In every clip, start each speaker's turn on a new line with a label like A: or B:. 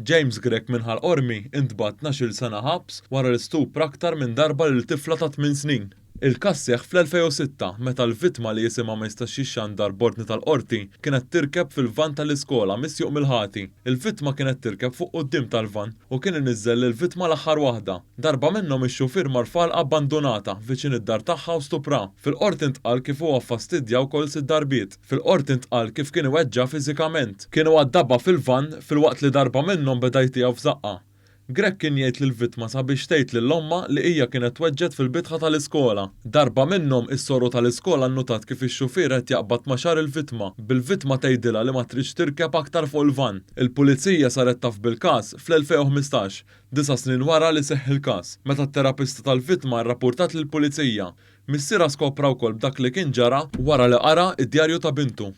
A: James Grech minn Ħal Qormi intbagħat 12-il sena ħabs wara li stupra aktar minn darba lil tifla ta' tminn snin. Il-każ seħħ fl-2006 meta l-vittma li jisimha ma jistax jixxandar b'ordni tal-Qorti kienet tirkeb fil-vann tal-iskola misjuq mill-ħati. Il-vittma kienet tirkeb fuq quddiem tal-vann u kien iniżżel lill-vittma l-aħħar waħda. Darba minnhom ix-xufier mar f'għalqa abbandunata viċin id-dar tagħha u stupraha. Fil-Qorti ntqal kif huwa ffastidja wkoll sitt darbiet. Fil-Qorti ntqal kif kien iweġġa' fiżikament. Kien iwaddabha fil-vann filwaqt li darba minnhom beda jtiha f'żaqqha. Grech kien jgħid lill-vittma sabiex tgħid lil ommha li hija kienet tweġġgħet fil-bitħa tal-iskola. Darba minnhom, is-soru tal-iskola nnutat kif ix-xufier qed jaqbad ma' xagħar il-vittma, bil-vittma tgħidilha li ma tridx tirkeb aktar fuq il-vann. Il-Pulizija saret taf bil-każ fl-2015, disa' snin wara li seħħ il-każ, meta t-terapista tal-vittma rrappurtat lill-Pulizija. Missierha skopra wkoll b'dak li kien ġara wara li qara d-djarju ta' bintu.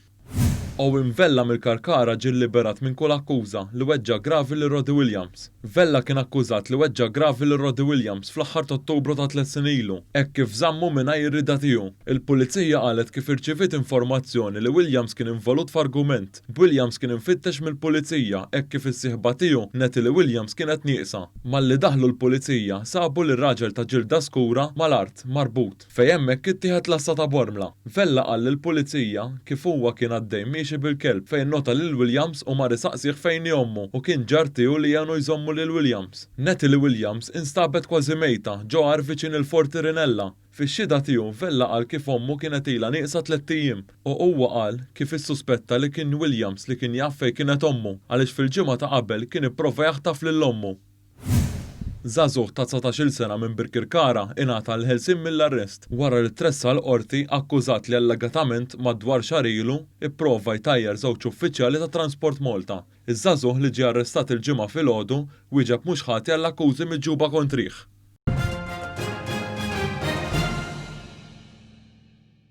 A: Owen Vella mill-Karkara ġie lliberat minn kull akkuża li weġġa' gravi lil Roddy Williams. Vella kien akkużat li weġġa' gravi lil Roddy Williams fl-aħħar t'Ottubru ta' tliet snin ilu, hekk kif żammu mingħajr ir-rieda tiegħu. Il-Pulizija qalet kif irċiviet informazzjoni li Williams kien involut f'argument, b'Williams kien imfittex mill-Pulizija hekk kif is-sieħba tiegħu, Natalie Williams kienet nieqsa. Malli daħlu l-Pulizija sabu lir-raġel ta' ġilda skura mal-art, marbut. Fejn hemmhekk ittieħed l-għassa ta' Bormla. Vella qal lill-Pulizija kif huwa kien għaddej miexi bil-kelb fejn nnota lil Williams u mar isaqsih fejn hi ommu u kien ġar tiegħu li għenu jżommu lil Williams. Natalie Williams instabet kważi mejta ġo għar viċin il-Forti Rinella. Fix-xhieda tiegħu Vella qal kif ommu kienet ilha nieqsa tlett ijiem u huwa qal kif issuspetta li kien Williams li kien jaf fejn kienet ommu għaliex fil-ġimgħa ta' qabel kien ipprova jaħtaf lil ommu. Żagħżugħ ta' 19-il sena minn Birkirkara ingħata l-ħelsien mill-arrest wara li tressaq l-Qorti akkużat li allegatament madwar xahar ilu pprova jtajjar żewġ uffiċjali ta' Transport Malta. Iż-żagħżugħ li ġie arrestat il-Ġimgħa filgħodu wieġeb mhux ħati għall-akkużi miġjuba kontrih.